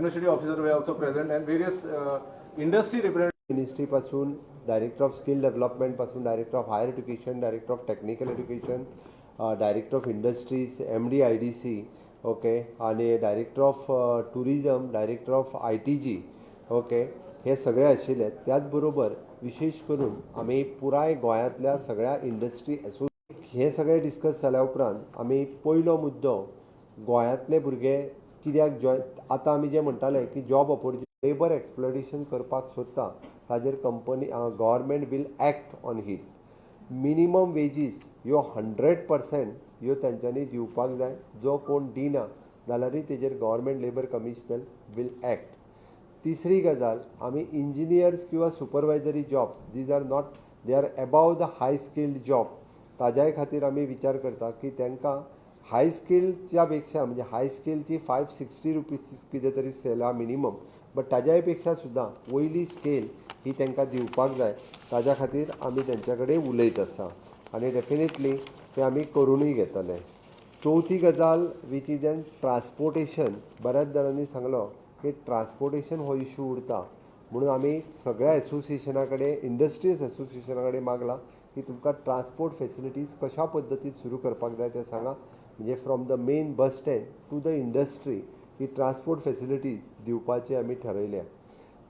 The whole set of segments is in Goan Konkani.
Administrative Officer were also present and various industry representatives. Ministry पासून, डायरेक्टर ऑफ स्कील डेव्हलपमेंट पासून, Director of Higher Education, Director of Technical Education, Director of Industries, MD IDC, okay, आणि Director of Tourism, Director of ITG, okay, हे सगळे आशिल्ले. त्याच बरोबर विशेश करून आमी पुराय गोंयांतल्या सगळ्या इंडस्ट्री एसो हे सगळे डिस्कस जाल्या उपरांत आमी पयलो मुद्दो, गोंयांतले भुरगे कित्याक जॉयन, आतां आमी जे म्हणटाले की जॉब ऑपॉर्च्युनिटी, लेबर एक्सप्लॉयटेशन करपाक सोदता, ताजेर company, government will act on it. Minimum wages ह्यो 100% ह्यो तेंच्यांनी दिवपाक जाय. जो कोण दिना जाल्यारूय तेजेर Government Labour Commissioner will act. तिसरी गजाल, आमी इंजिनियर्स किंवा supervisory jobs, these are not, they are above the high skilled job, ताज्याय खातीर आमी विचार करता की तांकां हाय स्किल्डच्या पेक्षा, म्हणजे हाय स्किलची 560 रुपीज कितें तरी स्केल आहा मिनिमम, बट ताज्याय पेक्षा सुद्दां वयली स्केल ही तांकां दिवपाक जाय. ताज्या खातीर आमी तेंच्या कडेन उलयत आसा आनी डेफिनेटली ते आमी करुनूय घेतले. चवथी गजाल, which is N transportation. बऱ्याच जाणांनी सांगलो की ट्रान्सपोर्टेशन हो इशू उरता, म्हणून आमी सगळ्या एसोसिएशना कडेन, इंडस्ट्रीज एसोसिएशना कडेन मागलां की तुमकां ट्रान्सपोर्ट फेसिलिटीज कशा पद्दतीन सुरू करपाक जाय तें सांगा. म्हणजे from the main bus stand to the industry he transport facilities दिवपाची आमी ठरयल्या.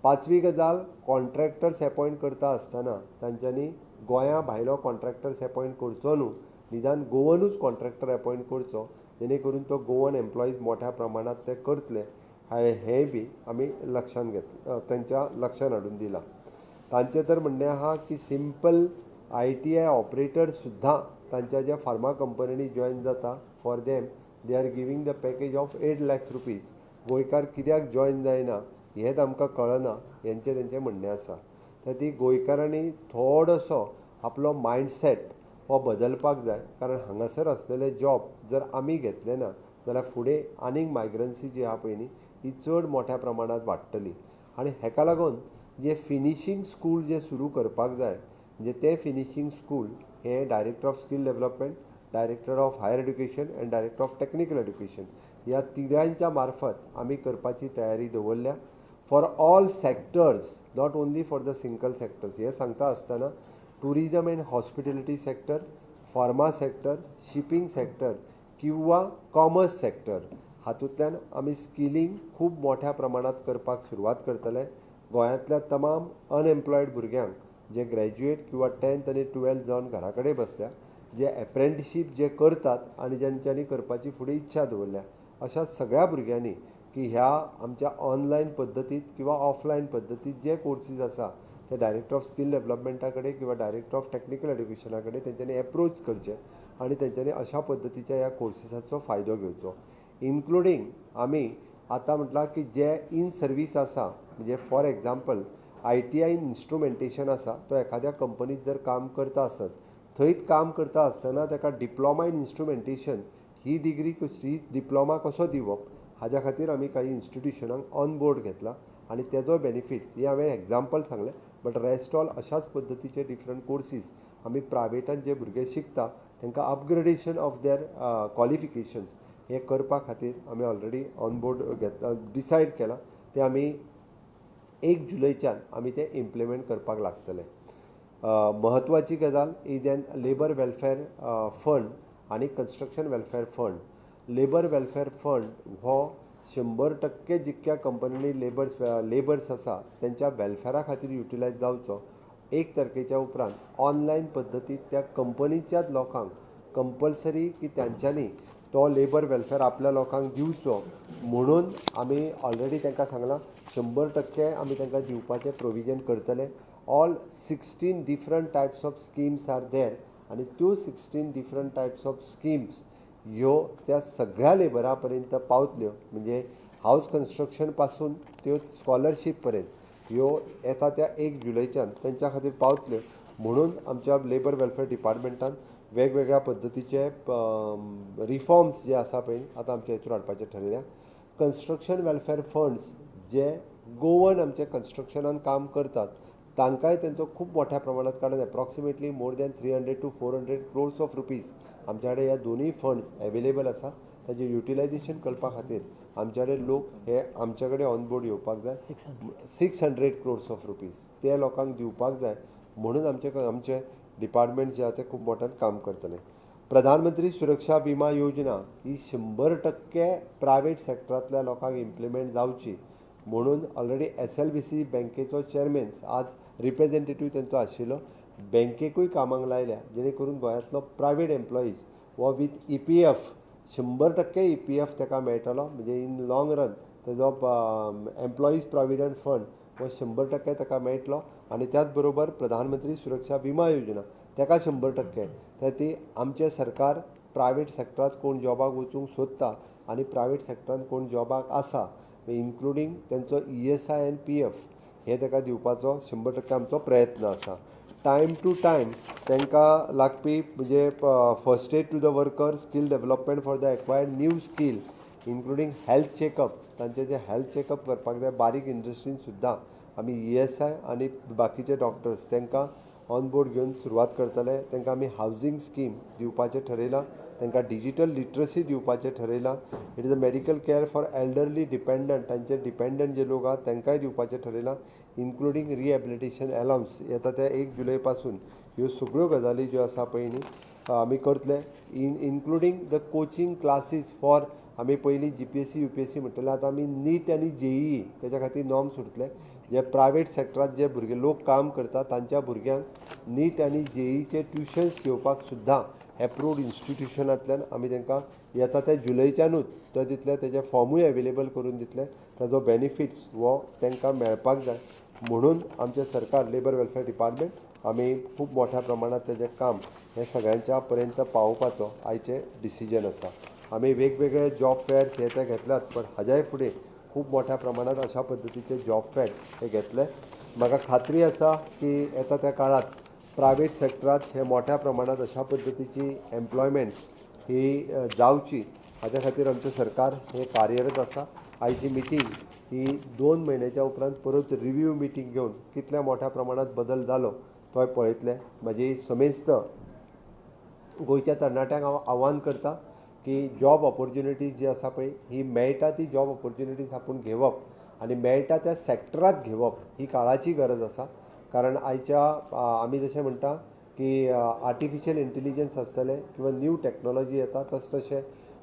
पांचवी गजाल, कॉन्ट्रॅक्टर्स एपॉयंट करता आसतना तांच्यांनी गोंया भायलो कॉन्ट्रॅक्टर्स एपॉयंट करचो न्हू, निदान गोवनूच कॉन्ट्रॅक्टर एपॉयंट करचो, जेणे करून तो गोवन एम्प्लॉईज मोठ्या प्रमाणात ते करतले. हेंय बी आमी लक्षांत घेत तेंच्या लक्षान हाडून दिलां. तांचें तर म्हणणें आहा की सिंपल आयटीआय ऑपरेटर सुद्दां तांच्या ज्या फार्मा कंपनींनी जॉयन जाता, for them they are giving the package of ₹8 lakhs. गोंयकार कित्याक जॉयन जायना हेंच आमकां कळना, हेंचें तेंचें म्हणणें आसा. तर ती गोंयकारांनी थोडोसो आपलो मायंडसेट हो बदलपाक जाय, कारण हांगासर आसलेले जॉब जर आमी घेतले ना जाल्यार फुडें आनीक मायग्रन्सी जी आहा पळय न्ही, ही चड मोठ्या प्रमाणांत वाडटली. आनी हेका लागून जे फिनिशींग स्कूल जे सुरू करपाक जाय, म्हणजे तें फिनिशींग स्कूल हें Director of Skill Development, Director of Higher Education and Director of Technical Education ह्या तिगांच्या मार्फत आमी करपाची तयारी दवरल्या, for all sectors, not only for the single sectors. हें सांगता आसतना tourism and hospitality sector, pharma sector, shipping sector किंवा कॉमर्स सेक्टर, हातूंतल्यान आमी स्किलींग खूब मोठ्या प्रमाणांत करपाक सुरवात करतले. गोंयांतल्या तमाम अनएम्प्लॉयड भुरग्यांक, जे ग्रॅज्युएट किंवा 10th आनी 12th जावन घरा कडेन बसल्या, जे एप्रेंटिशीप जे करतात आनी ज्यांच्यांनी करपाची फुडें इच्छा दवरल्या, अशा सगळ्या भुरग्यांनी की ह्या आमच्या ऑनलायन पद्दतीत किंवा ऑफलायन पद्दतीत जे कोर्सीस आसा ते डायरेक्टर ऑफ स्कील डेवलपमेंटा कडेन किंवा डायरेक्टर ऑफ टॅक्निकल एड्युकेशना कडेन तेंच्यांनी एप्रोच करचें आनी तेंच्यांनी अशा पद्दतीच्या ह्या कोर्सिसाचो फायदो घेवचो. इन्क्लुडींग आमी आतां म्हटलां की जे इन सर्वीस आसा, म्हणजे for example ITI in instrumentation आसा, तो एखाद्या कंपनीत जर काम करता आसत, थंयच काम करता आसतना ताका diploma in instrumentation he degree कशी, डिप्लोमा कसो दिवप, हाज्या खातीर आमी काही इन्स्टिट्युशनांक ऑन बोर्ड घेतला आनी तेजो बेनिफिट्स हे हांवें एग्जाम्पल सांगलें, बट रेस्ट ऑल अशाच पद्दतीचे डिफरंट कोर्सीस आमी प्रायवेटान जे भुरगे शिकता तांकां अपग्रेडेशन ऑफ there qualifications हें करपा खातीर आमी ऑलरेडी ऑन बोर्ड घेतला, डिसायड केलां. तें आमी 1 जुलयच्यान आमी तें इम्प्लिमेंट करपाक लागतले. म्हत्वाची गजाल is an labour welfare fund आनी construction welfare fund. Labour welfare fund हो 100% जितक्या कंपनींनी लेबर्स आसा तेंच्या वेलफेरा खातीर युटिलायज जावचो. 1 तारखेच्या उपरांत ऑनलायन पद्दतीन त्या कंपनीच्याच लोकांक कंपल्सरी की तांच्यांनी तो लेबर वेलफेर आपल्या लोकांक दिवचो म्हणून आमी ऑलरेडी तांकां सांगलां. 100% आमी तांकां दिवपाचें प्रोविजन करतले. All 16 different types of schemes are there आनी त्यो 16 different types of schemes ह्यो त्या सगळ्या लेबरा पर्यंत पावतल्यो. म्हणजे हावज कन्स्ट्रक्शन पासून त्यो स्कॉलरशीप पर्यंत ह्यो येता त्या 1 जुलयच्यान तेंच्या खातीर पावतल्यो म्हणून आमच्या लेबर वेलफेर डिपार्टमेंटान वेगवेगळ्या पद्दतीचे रिफॉर्म्स जे आसा पळय, आतां आमच्या हितून हाडपाचें ठरयल्या. कन्स्ट्रक्शन वेलफेर फंड्स, जे गोवन आमचे कन्स्ट्रक्शनान काम करतात. तांकांय तेंचो खूब मोठ्या प्रमाणात, कारण approximately more than 300 to 400 crores of rupees आमच्या कडेन ह्या दोनूय फंड्स एवेलेबल आसा. ताजें युटिलायझेशन करपा खातीर आमच्या कडेन लोक हे आमच्या कडेन ऑन बोर्ड येवपाक जाय. 600. 600 crores of rupees ते लोकांक दिवपाक जाय म्हणून आमचे आमचे डिपार्टमेंट जे आहा ते खूब मोठ्यान काम करतले. प्रधानमंत्री सुरक्षा विमा योजना ही 100% प्रायवेट सेक्टरांतल्या लोकांक इम्प्लिमेंट जावची म्हणून ऑलरेडी एसएलबीसी बँकेचो चेअरमॅन आज रिप्रेझेंटेटीव तेंचो आशिल्लो, बँकेकूय कामाक लायल्या, जेणे करून गोंयांतलो प्रायवेट एम्प्लॉईज हो विथ ईपीएफ, 100% ईपीएफ ताका मेळटलो. म्हणजे इन लाँग रन तेजो एम्प्लॉईज प्रॉविडंट फंड हो 100% ताका मेळटलो आनी त्याच बरोबर प्रधानमंत्री सुरक्षा विमा योजना ताका 100%. तर ती आमचें सरकार प्रायवेट सेक्टरांत कोण जॉबाक वचूंक सोदता आनी प्रायवेट सेक्टरांत कोण जॉबाक आसा, इन्क्लुडींग तेंचो ईएसआय आनी पीएफ हे ताका दिवपाचो 100% आमचो प्रयत्न आसा. टायम टू टायम तांकां लागपी म्हणजे first aid to the worker, skill development for the acquired new skill, including health checkup, तांचे जे हेल्थ चॅकअप करपाक जाय बारीक इंडस्ट्रीन सुद्दां आमी ईएसआय आनी बाकीचे डॉक्टर्स तांकां ऑन बोर्ड घेवन सुरवात करतले. तांकां आमी हावजींग स्कीम दिवपाचें ठरयलां, तांकां डिजीटल लिट्रसी दिवपाचें ठरयलां. It is a medical care for elderly dependent, तांचे डिपेंडंट जे लोक आहात तांकांय दिवपाचें ठरयलां, इन्क्लुडींग रिहेबिलिटेशन अलावन्स. येता त्या 1 जुलय पासून ह्यो सगळ्यो गजाली ज्यो आसा पळय न्ही आमी करतले, in including the coaching classes for आमी पयलीं जीपीएससी, युपीएससी म्हणटले, आतां आमी नीट आनी जेईई तेच्या खातीर नॉर्म्स उरतले. जे प्रायवेट सेक्टरांत जे भुरगे लोक काम करता तांच्या भुरग्यांक नीट आनी जेईचे ट्युशन्स घेवपाक सुद्दां एप्रूव्ड इन्स्टिट्युशनांतल्यान आमी तांकां येता त्या जुलयच्यानूच तर दितले. तेजे फॉर्मूय एवेलेबल करून दितले. ताजो बेनिफिट्स हो तांकां मेळपाक जाय म्हणून आमचें सरकार, लेबर वेलफेअर डिपार्टमेंट, आमी खूब मोठ्या प्रमाणात तेजें काम हें सगळ्यांच्या पर्यंत पावोवपाचो आयचें डिसिजन आसा. आमी वेगवेगळे जॉब फेअर्स हे ते घेतल्यात, पण हाज्याय फुडें खूब मोठ्या प्रमाणात अशा पद्दतीचे जॉब फेअर्स हे घेतले. म्हाका खात्री आसा की येता त्या काळात प्रायवेट सेक्टरांत हे मोठ्या प्रमाणात अशा पद्दतीची एम्प्लॉयमेंट्स ही जावची हाज्या खातीर आमचें सरकार हें कार्यरत आसा. आयची मिटींग ही 2 म्हयन्याच्या उपरांत परत रिव्यू मिटींग घेवन कितल्या मोठ्या प्रमाणात बदल जालो तोय पळयतले. म्हजी समेस्त गोंयच्या तरणाट्यांक हांव आव्हान करता की जॉब ऑपॉर्च्युनिटीज जी आसा पळय ही मेळटा ती जॉब ऑपॉर्च्युनिटीज आपूण घेवप आनी मेळटा त्या सॅक्टरांत घेवप ही काळाची गरज आसा. कारण आयच्या आमी जशें म्हणटा की आर्टिफिशियल इंटेलिजन्स आसतलें किंवा न्यू टॅक्नॉलॉजी येता तस तशें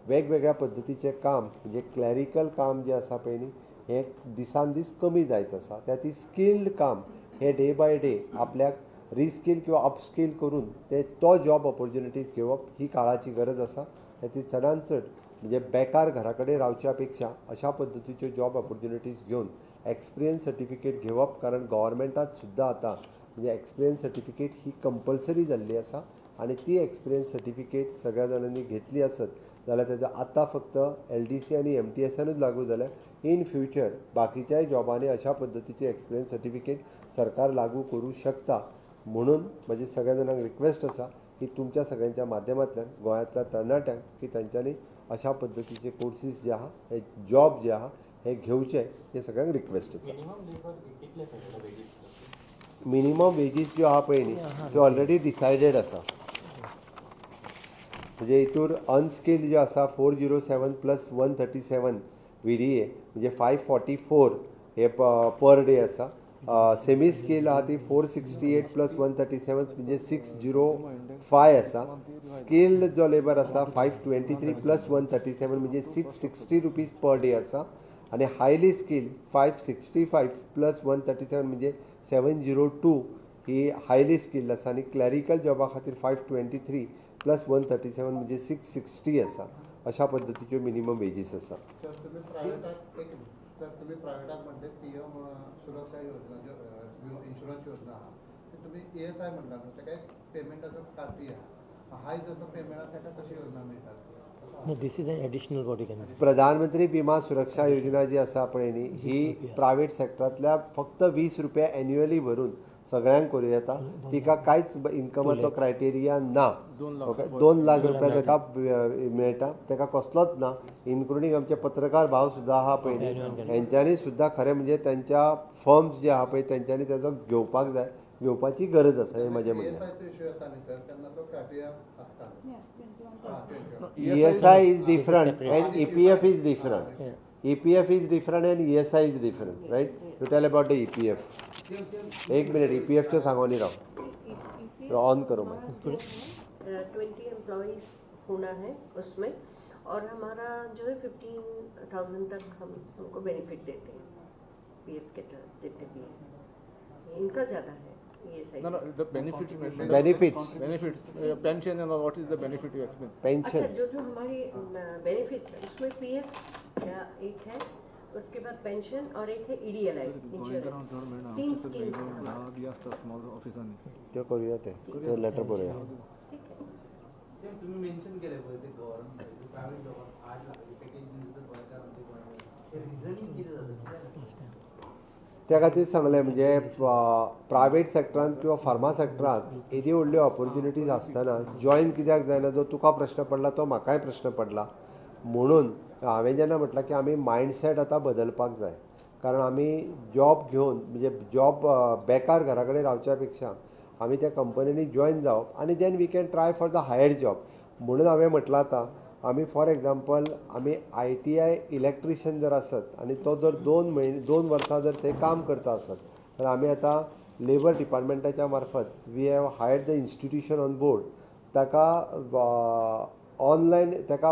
वेगवेगळ्या पद्दतीचें काम, म्हणजे क्लॅरिकल काम जें आसा पळय न्ही हें दिसान दीस कमी जायत आसा. त्या खातीर स्किल्ड काम हें डे बाय डे आपल्याक रिस्कील किंवा अपस्कील करून ते तो जॉब ऑपॉर्च्युनिटीज घेवप ही काळाची गरज आसा. त्या खातीर चडान चड म्हणजे बेकार घरा कडेन रावच्या पेक्षा अशा पद्दतीच्यो जॉब ऑपॉर्च्युनिटीज घेवन एक्सपिरियन्स सर्टिफिकेट घेवप, कारण गव्हर्मेंटात सुद्दां आतां म्हणजे एक्सपिरियन्स सर्टिफिकेट ही कंपल्सरी जाल्ली आसा आनी ती एक्सपिरियन्स सर्टिफिकेट सगळ्या जाणांनी घेतली आसत जाल्यार तेजो आतां फक्त एलडीसी आनी एमटीएसानूच लागू जाल्या, इन फ्युचर बाकीच्याय जॉबांनी अशा पद्दतीची एक्सपिरियन्स सर्टिफिकेट सरकार लागू करूं शकता. म्हणून म्हजी सगळ्या जाणांक रिक्वेस्ट आसा की तुमच्या सगळ्यांच्या माध्यमांतल्यान गोंयांतल्या तरणाट्यांक की तांच्यांनी अशा पद्दतीचे कोर्सीस जे आहा, हे जॉब जे आहा हे घेवचे, हे सगळ्यांक रिक्वेस्ट आसा. मिनिमम लेबर कितले पडटले वेजीस? मिनिमम वेजीस ज्यो आहा पळय न्ही त्यो ऑलरेडी डिसायडेड आसा. म्हणजे हितूर अनस्किल्ड जे आसा 407 plus 137 VDA, म्हणजे 544 हे पर डे आसा. सेमी स्किल्ड आहा ती 468 प्लस 137, म्हणजे 605 आसा. स्किल्ड जो लेबर आसा 523 प्लस 137, म्हणजे 660 rupees per day आसा आनी highly skilled 565 plus 137, म्हणजे 702 ही हायली स्किल्ड आसा आनी क्लॅरिकल जॉबा खातीर 523 प्लस 137, म्हणजे 660 आसा. अशा पद्दतीच्यो मिनिमम वेजीस आसा. सर, तुम्ही प्रायव्हेटात, एक सर, तुम्ही प्रायव्हेटात म्हणले पीएम सुरक्षा योजना जो इन्शुरन्स योजना आहा ते तुम्ही ईएसआय म्हणला न्हू, ताका एक पेमेंटाचो कार्डूय आहा. हाय जसो पेमेंट आसा ताका कशी योजना मेळटा? No, this is an additional what you can. प्रधानमंत्री विमा सुरक्षा योजना जी आसा पळय न्ही ही प्रायवेट सेक्टरांतल्या फक्त 20 रुपया एन्युअली भरून सगळ्यांक करूं येता. तिका कांयच इन्कमाचो क्रायटेरिया ना. ओके, 2 लाख रुपया ताका मेळटा, ताका कसलोच ना. इन्क्लुडींग आमचे पत्रकार भाव सुद्दां आहा पळय, हेंच्यांनी सुद्दां खरें म्हणजे त्यांच्या फर्म्स जे आहा पळय तेंच्यांनी ताजो घेवपाक जाय, घेवपाची गरज आसा हें म्हाजें म्हणणें. ESI is different and EPF is different. EPF is different and ESI is different, right? You tell about the EPF. एक मिनिट, EPF चे सांगोनी राव, ऑन करो. मैं 20 एम्प्लॉइज होना है उसमें, और हमारा जो है 15,000 तक हम हमको बेनिफिट देते हैं पीएफ के तहत जितने भी हैं, इनका ज़्यादा है. No, no, the benefits you mentioned. Benefits. Benefits, pension and all, what is the benefit you explain? Pension. अच्छा, जो जो हमारी बेनिफिट उसमें पीएफ एक है, उसके बाद पेंशन और एक है ईडीएलआई इंश्योरेंस, 3 स्कीम्स. त्यो करूया, ते लेटर बरोवया. ठीक आहे. सेम तुम्ही मेन्शन केले पळय ते गव्हर्नमेंट प्रायव्हेट जॉबाक 8 लाखाची पॅकेज दिवन गोंयकार आमचे गोंयांत हे रिजनींग कितें जाता? त्या खातीर सांगलें म्हणजे प्रायवेट सेक्टरांत किंवा फार्मा सेक्टरांत येदी व्हडल्यो ऑपॉर्च्युनिटीज आसतना जॉयन कित्याक जायना, जो तुका प्रश्न पडला तो म्हाकाय प्रश्न पडला. म्हणून हांवें जेन्ना म्हटलां की आमी मायंडसेट आतां बदलपाक जाय, कारण आमी जॉब घेवन म्हणजे जॉब बेकार घरा कडेन रावच्या पेक्षा आमी त्या कंपनींनी जॉयन जावप आनी then we can try for the higher job. म्हणून हांवें म्हटलां आतां आमी फॉर एग्जाम्पल आमी ITI electrician जर आसत आनी तो जर 2 वर्सां जर थंय काम करता आसत तर आमी आतां लेबर डिपार्टमेंटाच्या मार्फत we have hired the institution on board, ताका ऑनलायन ताका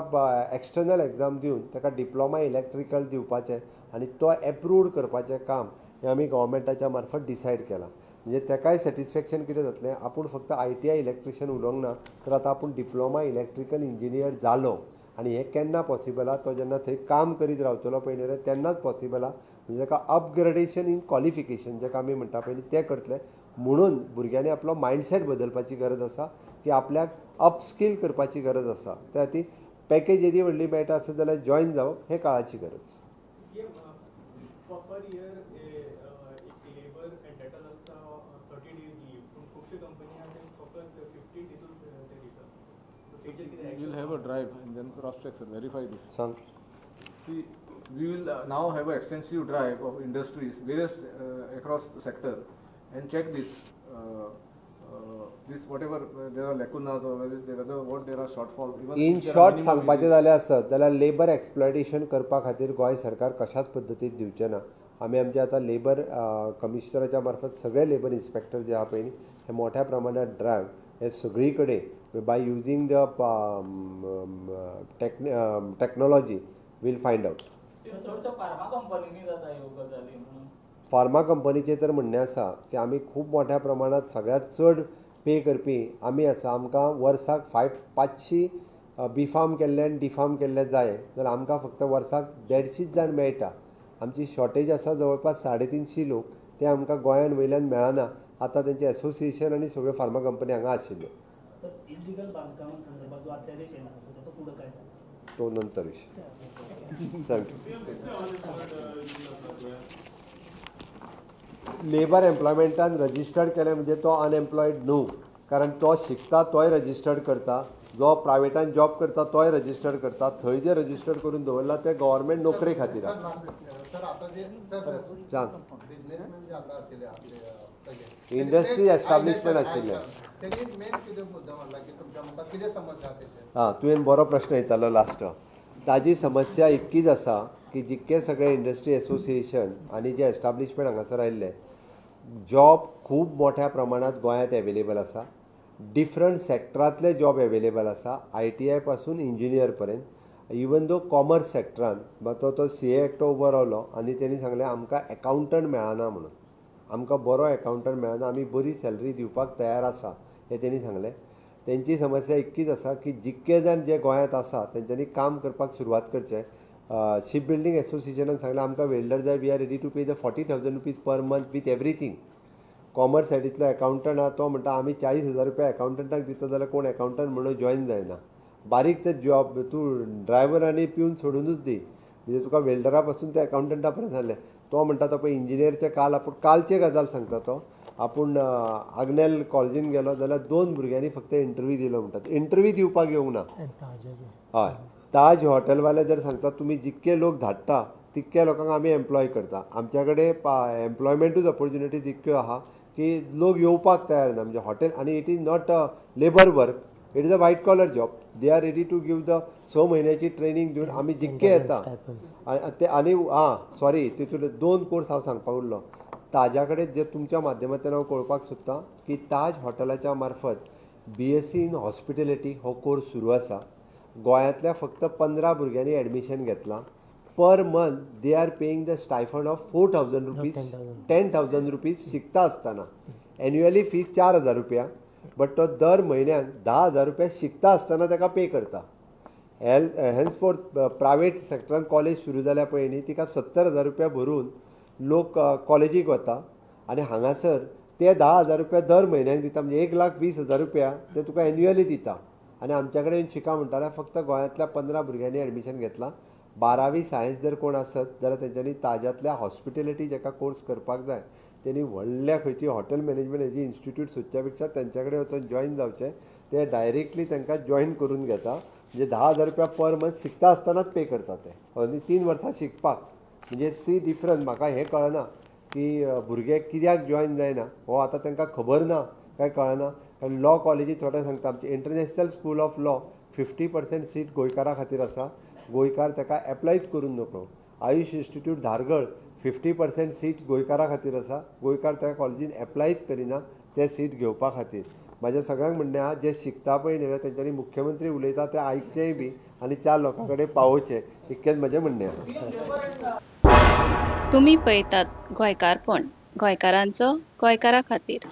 एक्सटर्नल एग्जाम दिवन ताका डिप्लोमा इलेक्ट्रिकल दिवपाचें आनी तो एप्रूव्ड करपाचें काम हें आमी गव्हर्मेंटाच्या मार्फत डिसायड केलां. म्हणजे ताकाय सॅटिस्फॅक्शन कितें जातलें, आपूण फक्त ITI electrician उलोवंक ना तर आतां आपूण डिप्लोमा इलेक्ट्रिकल इंजिनियर जालो. आनी हें केन्ना पॉसिबल आहा, तो जेन्ना थंय काम करीत रावतलो पळय न्ही तेन्नाच पॉसिबल आहा. म्हणजे ताका अपग्रेडेशन इन क्वॉलिफिकेशन जेका आमी म्हणटा पळय न्ही तें करतले. म्हणून भुरग्यांनी आपलो मायंडसेट बदलपाची गरज आसा की आपल्याक अपस्कील करपाची गरज आसा. त्या खातीर पॅकेज येदी व्हडली मेळटा आसत जाल्यार जॉयन जावप हें काळाची गरज. We will have a drive and then cross check, sir, verify this. Sang. See, we will now have an extensive drive of industries, various across the sector, and check this, this whatever there are lacunas or whether what there are shortfalls. In short सांगपाचें जालें आसत जाल्यार लेबर एक्सप्लॉयटेशन करपा खातीर गोंय सरकार कशाच पद्दतीन दिवचें ना. आमी आमचे आतां लेबर कमिशनराच्या मार्फत सगळे लेबर इन्स्पेक्टर जे आहा पळय न्ही हे मोठ्या प्रमाणात ड्रायव्ह हे सगळी कडेन by using the technology will find out. Pharma कंपनीचें तर म्हणणें आसा की आमी खूब मोठ्या प्रमाणात सगळ्यांत चड पे करपी आमी आसा. आमकां वर्साक 500 बी फार्म केल्ले आनी डी फार्म केल्ले जाय जाल्यार आमकां फक्त वर्साक 150 जाण मेळटा. आमची शॉर्टेज आसा जवळपास 350 लोक, ते आमकां गोंयान वयल्यान मेळना. आतां तेंचें एसोसिएशन आनी सगळ्यो फार्मा कंपनी हांगा आशिल्ल्यो. तो नंतर विशय. Thank you. Labour एम्प्लॉयमेंटान रजिस्टर्ड केलें म्हणजे तो अनएम्प्लॉयड न्हू, कारण तो शिकता तोय रजिस्टर्ड करता, जो प्रायवेटान जॉब करता तोय रजिस्टर्ड करता. थंय जे रजिस्टर्ड करून दवरला ते गव्हर्मेंट नोकरे खातीर. सांग. इंडस्ट्री एस्टाब्लिशमेंट आशिल्लें. हां, तुवें बरो प्रश्न विचारलो लास्ट. ताजी समस्या इतकीच आसा की जितके सगळे इंडस्ट्री एसोसिएशन आनी जे एस्टाब्लिशमेंट हांगासर आयिल्ले, जॉब खूब मोठ्या प्रमाणात गोंयांत एवेलेबल आसा. डिफरंट सेक्टरांतले जॉब एवेलेबल आसा, ITI पासून इंजिनियर पर्यंत. इवन दो कॉमर्स सेक्टरान तो CA एकटो उबो रावलो आनी तेणी सांगलें आमकां एकाउंटंट मेळना म्हणून, आमकां बरो एकाउंटंट मेळना, आमी बरी सॅलरी दिवपाक तयार आसा हें तेणी सांगलें. तेंची समस्या इतकीच आसा की जितके जाण जे गोंयांत आसा तेंच्यांनी काम करपाक सुरवात करचें. शिप बिल्डींग एसोसिएशनान सांगलें आमकां वेल्डर जाय, we are ready to pay the 40,000 rupees per month with everything. Commerce सायडींतलो accountant आहा तो म्हणटा आमी 40,000 रुपया एकाउंटंटाक दिता जाल्यार कोण एकाउंटंट म्हणून जॉयन जायना. बारीक तर जॉब तूं ड्रायव्हर आनी पिवन सोडुनूच दी, म्हणजे तुका वेल्डरा पासून ते एकाउंटंटा पर्यंत जालें. तो म्हणटा तो पळय इंजिनियरचें काल आपूण कालचें गजाल सांगता तो आपूण आग्नेल कॉलेजीन गेलो जाल्यार 2 भुरग्यांनी फक्त इंटरव्यू दिलो म्हणटात, इंटरव्यू दिवपाक येवंक ना. हय, ताज हॉटेलवाले जर सांगता तुमी जितके लोक धाडटा तितक्या लोकांक आमी एम्प्लॉय करता. आमच्या कडेन एम्प्लॉयमेंटूच ऑपॉर्च्युनिटी तितक्यो आहा की लोक येवपाक तयार ना. म्हणजे हॉटेल आनी it is not a labour work, it is a white collar job. They are ready to give the 6 म्हयन्याची training दिवन आमी जितके येता ते. आनी आं सॉरी, तितूंतले 2 कोर्स हांव सांगपाक उरलो. ताज्या कडेन जे तुमच्या माध्यमांतल्यान हांव कळोवपाक सोदतां की ताज हॉटेलाच्या मार्फत BSc in hospitality हो कोर्स सुरू आसा. गोंयांतल्या फक्त 15 भुरग्यांनी एडमिशन घेतलां. Per month they are paying the stipend of 4,000 rupees, 10,000 rupees शिकता आसतना. एन्युअली फीस 4,000 रुपया, बट तो दर म्हयन्याक 10,000 रुपया शिकता आसतना ताका पे करता. हेन्सफोर्थ प्रायवेट सेक्टरान कॉलेज सुरू जाल्या पळय न्ही, तिका 70,000 रुपया भरून लोक कॉलेजीक वता आनी हांगासर ते 10,000 रुपया दर म्हयन्याक दिता, म्हणजे 1,20,000 रुपया ते तुका एन्युअली दिता. आनी आमच्या कडेन शिका म्हणटा जाल्यार फक्त गोंयांतल्या 15 भुरग्यांनी एडमिशन घेतलां. 12वी सायन्स जर कोण आसत जाल्यार तेंच्यांनी ताज्यांतल्या हॉस्पिटेलिटी जेका कोर्स करपाक जाय तेणी व्हडल्या खंयची हॉटेल मॅनेजमेंट हेजी इन्स्टिट्यूट सोदच्या पेक्षा तेंच्या कडेन वचून जॉयन जावचें. ते डायरेक्टली तांकां जॉयन करून घेता, म्हणजे 10,000 रुपया पर मंथ शिकता आसतनाच पे करता ते, आनी 3 वर्सां शिकपाक. म्हणजे सी डिफरन्स म्हाका हें कळना की भुरगे कित्याक जॉयन जायना, हो आतां तांकां खबर ना काय कळना. कारण लॉ कॉलेजी थोडे सांगता, आमची international school of law 50% seat गोंयकारां खातीर आसा, गोंयकार ताका एप्लायच करून नकळो. आयुष इन्स्टिट्यूट धारगळ 50% सीट गोंयकारां खातीर आसा, गोंयकार त्या कॉलेजीन एप्लायच करिना ते सीट घेवपा खातीर. म्हाज्या सगळ्यांक म्हणणें आहा, जे शिकता पळय न्ही तेंच्यांनी मुख्यमंत्री उलयता तें आयकचेंय बी आनी 4 लोकां कडेन पावोवचें, इतकेंच म्हजें म्हणणें आहा. तुमी पळयतात गोंयकारपण, गोंयकारांचो गोंयकारा खातीर.